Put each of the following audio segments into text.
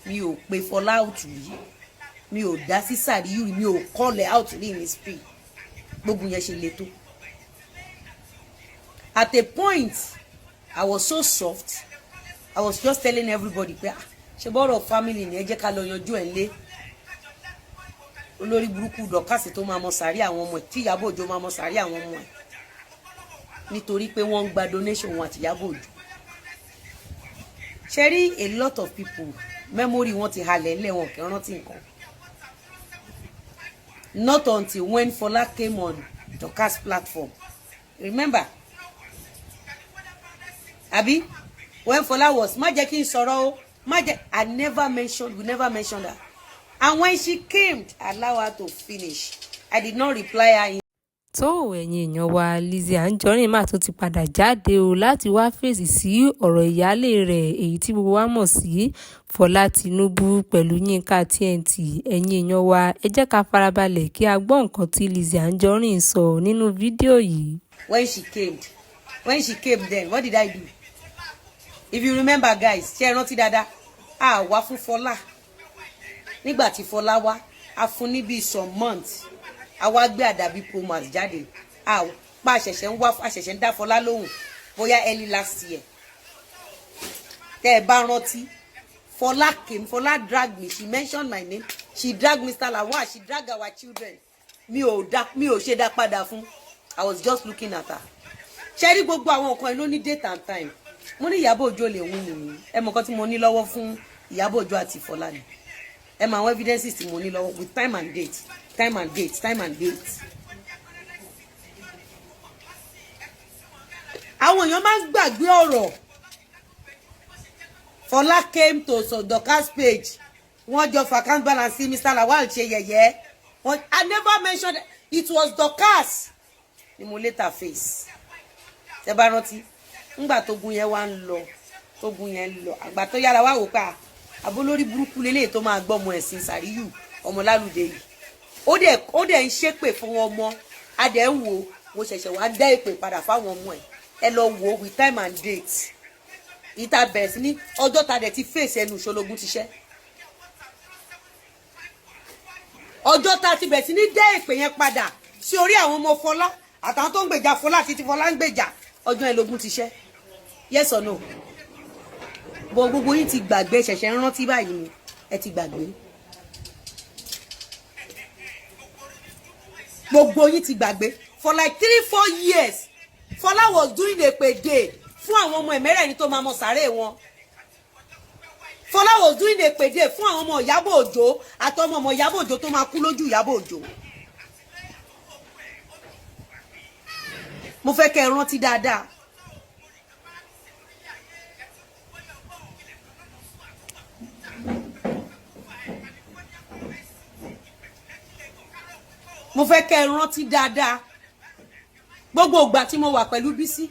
Mi ò pe Fọlá out rí, mi ò dá sí Sàríyù rí, mi ò call out rí ní spirit. Gbogbo yẹn ṣe le tó. At a point, I was so soft. I was just telling everybody pé, "Ah, ṣe bọ́rọ̀ family ni, ẹ jẹ́ ká lọ yanjú ẹ̀ lé." Olórí burúkú Dorcas tó máa mọ sàárì àwọn ọmọ ẹ̀, tí Ìyábọ̀ Òjó máa mọ sàárì àwọn ọmọ ẹ̀, nítorí pé wọ́n ń gba donation wọn àti Ìyábọ̀ Òjó. Ṣe rí, a lot of people, memory wọn ti halẹ̀ ńlẹ̀, wọn kì í rántí nǹkan. Not until when Fola came on Dorcas platform, remember, abi when Fola was, má jẹ́ kí n sọ̀rọ̀ o, má jẹ́, I never mentioned, we never mentioned her. And when she came, allow her to finish. I did not reply her in. Tó, ẹ̀yin èèyàn wa, Lizzy Anjorin mà tún ti padà jáde o láti wáá fèsì sí ọ̀rọ̀ ìyáálé rẹ̀, èyí tí gbogbo wa mọ̀ sí Fọlá Tìǹbù, pẹ̀lú Yinka TNT. Ẹ̀yin èèyàn wa, ẹ jẹ́ ká farabalẹ̀ kí a gbọ́ nǹkan tí Lizzy Anjorin sọ nínú fídíò yìí. When she came then, what did I do? If you remember, guys, ṣé ẹ rántí dáadáa? A wá fún Fọlá. Nígbà tí Fọlá wá, a fún ní bíi some months, a wá gbé Àdàbí Promax jáde. A pa àṣẹ̀ṣẹ̀ ń wá, àṣẹ̀ṣẹ̀ ń dá Fọlá lóhùn, bóyá early last year, tẹ́ ẹ bá rántí. Fọlá came, Fọlá drag me, she mentioned my name, she drag Mr. Lawal, she drag our children. Mi ò dá, mi ò ṣe dá padà fún. I was just looking at her. Ṣe rí, gbogbo àwọn nǹkan ló ní date and time. Mo ní Ìyábọ̀ Òjó lè win mi. Ẹ mọ̀ nǹkan tí mo ní lọ́wọ́ fún Ìyábọ̀ Òjó àti Fọlá ni. Ẹ mọ̀ àwọn evidences tí mo ní lọ́wọ́ with time and date, time and date, time and date. Àwọn èèyàn máa ń gbàgbé ọ̀rọ̀. Fọlá came to Dorcas page, wọ́n jọ account balance sí Mr. Lawal ṣe yẹ̀yẹ́. I never mentioned it was Dorcas ni mo later face. Tẹ́ bá rántí, ńgbà tógun yẹn wá ń lọ, tógun yẹn ń lọ, àgbà tó yára wá wò pa àbólórí burúkú lélẹ́yìí tó máa gbọ́mọ ẹ̀sìn Sàríyù ọmọ lálùdé yìí, ó dẹ̀ ń ṣépè fún ọmọ. A dẹ̀ ń wò, mo ṣẹ̀ṣẹ̀ wá dá èpè padà fáwọn ọmọ ẹ̀. Ẹ lọ wò with time and date. Ìta bẹ̀rẹ̀ sí ní ọjọ́ ta dẹ̀ ti fèsì ẹnu ìṣológún ti ṣẹ́. Ọjọ́ ta ti bẹ̀rẹ̀ sí ní dá èpè yẹn padà sí orí àwọn ọmọ Fọlá àtàwọn tó ń gbèjà Fọlá àti ti Fọlá ń gbèjà, ọjọ́ ẹ lógún ti ṣẹ́. Yes or no? Bọ gbogbo yín ti gbàgbé, ṣẹ̀ṣẹ̀ ń rántí báyìí ni. Ẹ ti gbàgbé, gbogbo yín ti gbàgbé. For like 3-4 years, Fọlá was doing èpè day fún àwọn ọmọ ẹ̀mẹ́rẹ̀ẹ̀rin tó máa mọ sàárè wọn. Fọlá was doing èpè day fún àwọn ọmọ Ìyábọ̀ Òjó àtọmọ ọmọ Ìyábọ̀ Òjó tó máa kú lójú Ìyábọ̀ Òjó. Mo fẹ́ kẹ́ ẹ rántí dáadáa. Mo fẹ́ kẹ́ ẹ rántí dáadáa. Gbogbo ìgbà tí mo wà pẹ̀lú Bísí,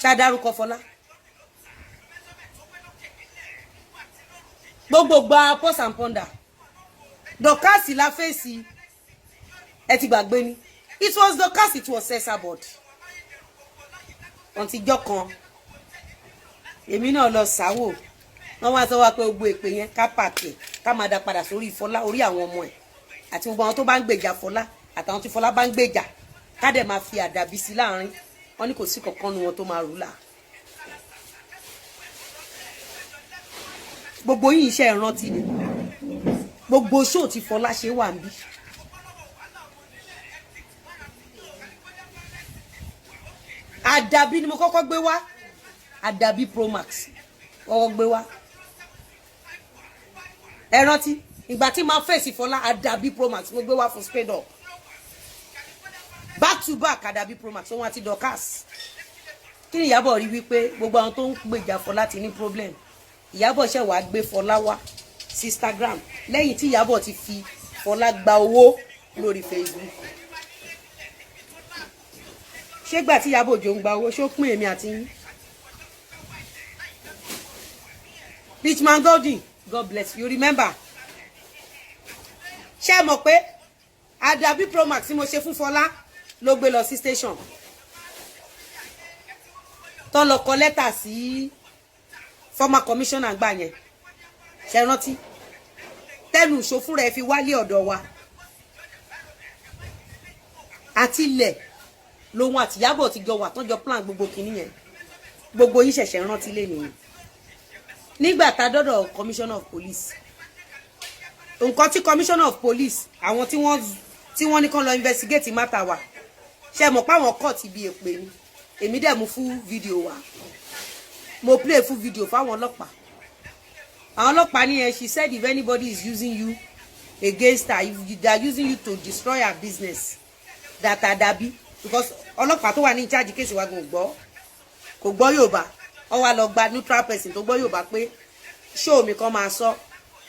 ṣàdárúkọ Fọlá, gbogbo ìgbà pause and ponder, Dorcas la fèsì. Ẹ ti gbàgbé ni. It was Dorcas, it was Esabod. Wọ́n ti jọ́ kan, èmi náà lọ sáwò, wọ́n wá sọ wá pé gbogbo èpè yẹn, ká pàkì, ká máa dá padà sórí Fọlá, orí àwọn ọmọ ẹ̀ àti gbogbo àwọn tó bá ń gbèjà Fọlá àtàwọn tí Fọlá bá ń gbèjà, ká dẹ̀ máa fi àdàbí sí láàrin. Wọ́n ní kò sí kankan nu wọn tó máa rú là. Gbogbo yìí, iṣẹ́ ìrántí ni gbogbo ṣóò tí Fọlá ṣe wà ń bí. Àdàbí ni mo kọ́kọ́ gbé wá, Àdàbí Promax kọ́kọ́ gbé wá. Ẹ rántí ìgbà tí máa fèsì Fọlá, Àdàbí Promax mo gbé wá fún straight up, back to back, Àdàbí Promax òun àti Dorcas. Kí ni Ìyábọ̀ rí? Wípé gbogbo àwọn tó ń gbèjà Fọlá ti ní problem. Ìyábọ̀ ṣẹ̀ wá gbé Fọlá wá sí Instagram lẹ́yìn tí Ìyábọ̀ ti fi Fọlá gba owó lórí Facebook. Ṣé gbà tí Ìyábọ̀ Òjó ń gba owó, ṣó pín èmi àti yín? Richman Golden, God bless you. Remember, ṣé ẹ mọ̀ pé Àdàbí Promax tí mo ṣe fún Fọlá ló gbé lọ sí station tó lọ kọ lẹ́tà sí former commissioner gbà yẹn? Ṣe rántí tẹnu ìṣó fúnra ẹ fi wálé ọ̀dọ̀ wa àti ilẹ̀ lòun àtìyábọ̀ ti jọ wà tán, jọ plan gbogbo kinní yẹn. Gbogbo yín ṣẹ̀ṣẹ̀ rántí lé nìyẹn. Nígbà tá a dọ́dọ̀ commissioner of police, nǹkan tí commissioner of police, àwọn tí wọ́n ní kán lọ investigate matter wa, ṣe mọ̀ pé àwọn court ibi èpè ni. Èmi dẹ̀ mú fún fídíò wa, mo play fún fídíò fáwọn ọlọ́pàá. Àwọn ọlọ́pàá ní ẹ, she said if anybody is using you against her, if they are using you to destroy her business, that Adabi, because ọlọ́pàá tó wà ní in charge case wa gan gbọ́, kò gbọ́ Yorùbá. Ó wá lọ gba neutral person tó gbọ́ Yorùbá pé show mi kan máa sọ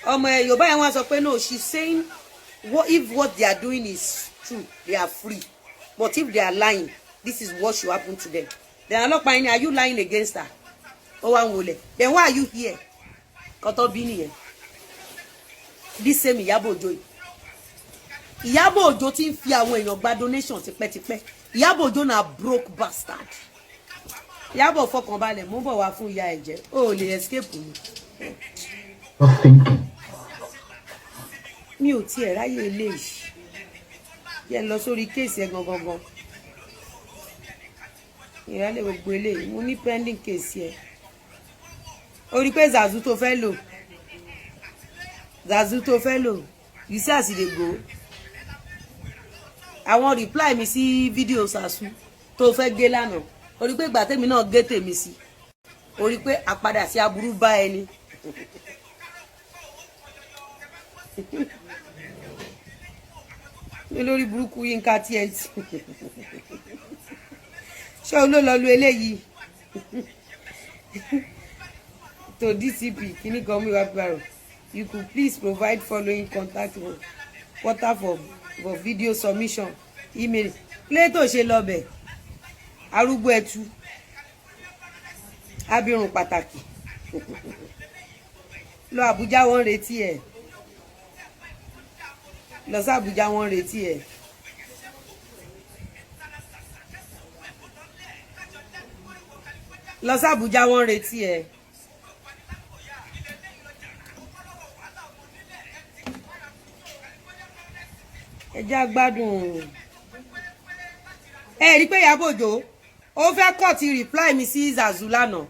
ọmọ ẹ Yorùbá yẹn. Wọ́n sọ pé no, she's saying what if what they are doing is true, they are free, but if they are lying, this is what should happen to them. Then ọlọ́pàá yẹn ni, "Are you lying against her?" Ó wá ń wọlé, "Then why are you here?" Kọ́tọ́ bí nìyẹn. This same Ìyábọ̀ Òjó yìí, Ìyábọ̀ Òjó ti ń fi àwọn èèyàn gba donation tipẹ́tipẹ́. Ìyábọ̀ Òjó na broke bastard. Ìyábọ̀, fọkànbalẹ̀, mú bọ̀ wá fún ìyá ẹ̀jẹ̀, ó lè escape mi. Not thinking. Mi ò tiẹ̀ ráyè eléyìí. Yẹ lọ sórí case ẹ gangan gan. Ìrálẹ̀ gbogbo eléyìí, mo ní pending case ẹ. O rí pé zazu tó fẹ́ lò, zazu tó fẹ́ lò, you see as e dey go. Àwọn reply mi sí fídíò Zazu tó fẹ́ gé lánàá, o rí pé ìgbà tèmi náà gé tèmi sí, o rí pé àpadà sí aburú bá ẹni. Olórí burúkú Yínká TNT, ṣé o ló lọ lu eléyìí to DCP kìíní kan mú ìwà gbàrò? You could please provide following contact for water for video submission, email play tó ṣe lọ́bẹ̀. Arúgbó ẹtu, abirùn pàtàkì, lọ Àbújá, wọ́n ń retí ẹ̀. Lọ sí Àbújá, wọ́n ń retí ẹ̀. Lọ sí Àbújá, wọ́n ń retí ẹ̀. Ẹ já gbádùn ẹ. Rí pé Ìyábọ̀ Òjó ó fẹ́ kọ́ ti reply mi sí Zazu lánàá,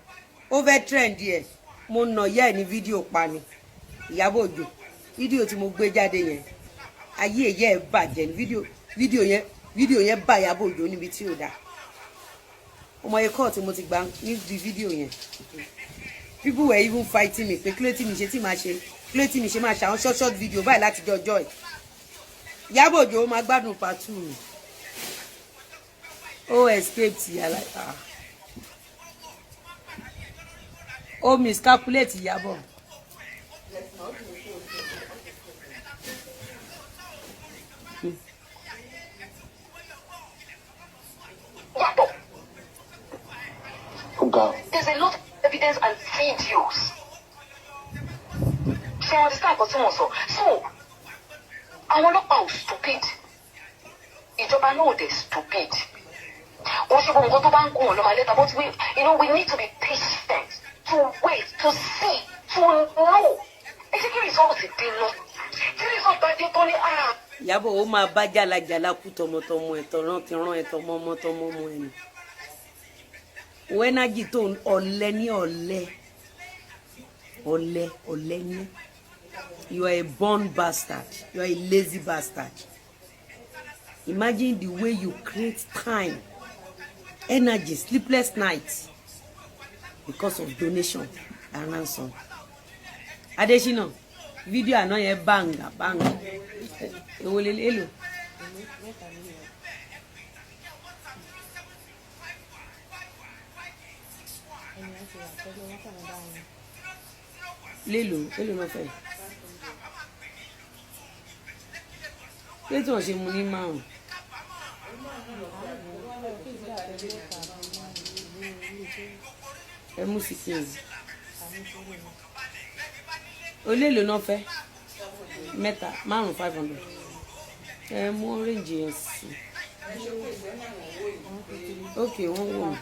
ó fẹ́ trend ẹ̀. Mo nà yẹ́ ẹ̀ ní fídíò pa ni. Ìyábọ̀ Òjó, fídíò tí mo gbé jáde yẹn, ayé ẹ̀yẹ́ ẹ̀ bàjẹ́ ní fídíò yẹn. Fídíò yẹn bá Ìyábọ̀ Òjó níbi tí ò dáa. Ọmọ ẹ̀kọ́ tí mo ti gbà níbi fídíò yẹn, people were even fighting me pé kíló tí mi ṣe tí màá ṣe, kíló tí mi ṣe máa ṣe àwọn short short video báyìí láti jọjọ́ ẹ̀. Ìyábọ̀ Òjó máa gbádùn part two mi. Ó escape ti yàrá, ah. Ó miscalculate, Ìyábọ̀. Yàtọ̀. Ó ga. There's a lot of evidence and videos. Ṣé wọn understand nǹkan tí wọ́n sọ? So, àwọn ọlọ́pàá ò stupid. Ìjọba náà ò dẹ̀ stupid. Wọ́n ṣe gbogbo nǹkan tó bá ń gùn lọ́mọ lẹ́ta, but we, you know, we need to be patient, to wait, to see, to know. Ẹ jẹ́ kí result dé lọ. Tí result bá dé tó ní ah. Ìyábọ̀, ó máa bá jàlajàla kú tọmọtọmọ ẹ̀, tọ̀ràn ti rán ẹ̀, tọmọmọ tọmọmọ ẹ̀ nù. Wẹ́nájì tó ọ̀lẹ ní ọ̀lẹ ọ̀lẹ ọ̀lẹ ní. You are a born bastard, you are a lazy bastard. Imagine the way you create time, energy, sleepless nights because of donation and ransom. Adesina, fídíò àná yẹn banga banga. Èwo lè èlò? Lélo èlò náà fẹ́ pé tí wọ́n ṣe mu ní márùn. Ẹ mú sí kí n oléèlò náà fẹ́ mẹ́ta márùn 500. Ẹ mú orange yẹn sí. Ok, wọ́n wò mí.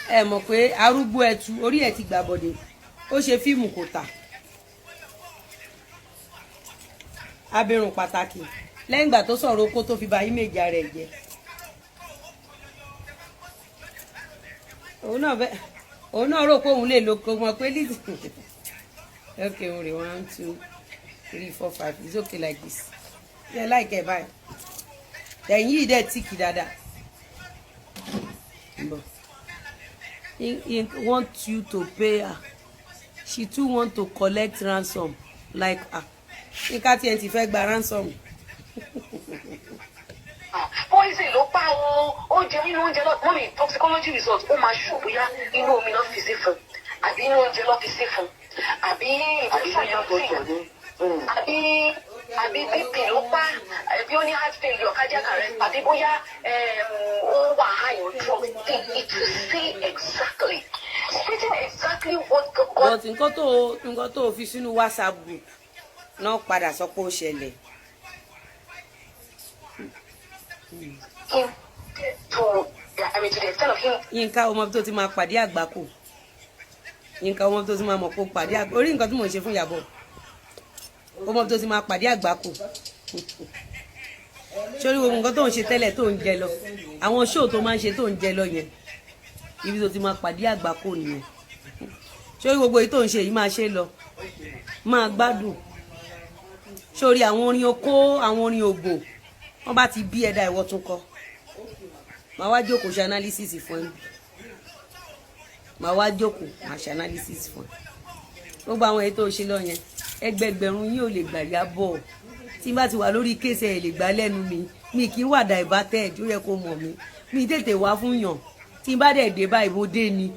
Ẹ mọ̀ pé arúgbó ẹtu orí ẹ̀ ti gbàbọ̀dé, ó ṣe fíìmù kò tà. Abirùn pàtàkì lẹ́yìn ìgbà tó sọ̀rọ̀ oko tó fi ba íméèjì ara ẹ̀ jẹ́. Òun náà fẹ́, òun náà rò pé òun lè lo kó mọ̀ pé Lizzy. Okay, òun rè one, two, three, four, five. It's okay like this. Yẹ láìkẹ́ báyìí. Ẹ̀yìn yìí dẹ̀ tíìkì dáadáa. Bọ̀. He want you to pay her. She too want to collect ransom like her. Yínká TNT fẹ́ gba ransom. Poison ló pa o, oúnjẹ, nínú oúnjẹ lọ. Mummy, toxicology result ó máa ṣù bóyá inú omi ló fi sí fún, àbí inú oúnjẹ ló fi sí fún, àbí injection, àbí BP ló pa, àbí ó ní heart failure, cardiac arrest, àbí bóyá ó wà high on drugs. It will say exactly, stating exactly what God. But nǹkan tó fi sínú WhatsApp group náà padà sọ pé ó ṣẹlẹ̀. Him to, I mean, to the extent of him Yínká, ọmọ tó ti máa pàdé àgbákò. Yínká, ọmọ tó ti máa mọ̀ kó pàdé àgbákò. Orí nǹkan tí mò ń ṣe fún Ìyábọ̀, ọmọ tó ti máa pàdé àgbákò sórí gbogbo nǹkan tó ń ṣe tẹ́lẹ̀ tó ń jẹ lọ, àwọn show tó máa ń ṣe tó ń jẹ lọ yẹn, ibi tó ti máa pàdé àgbákò nìyẹn. Sórí gbogbo èyí tó ń ṣe yìí, máa ṣe lọ, máa gbádùn. Sórí àwọn orin okó, àwọn orin ògbò, wọn bá ti bí ẹ̀dá ìwọ tún kọ, màá wá jókòó ṣe analysis fún ẹ. Màá wá jókòó, màá ṣe analysis fún ẹ. Gbogbo àwọn èyí tó ṣe lọ yẹn, ẹgbẹgbẹ̀rún yín ò lè gbà yá bọ̀. Tí n bá ti wà lórí case ẹ̀ lè gbà lẹ́nu mi. Mi kì í wà diverted, ó yẹ kó mọ̀ mí. Mi tètè wá fún yàn. Tí n bá dẹ̀ dé báyìí, mo dé ni.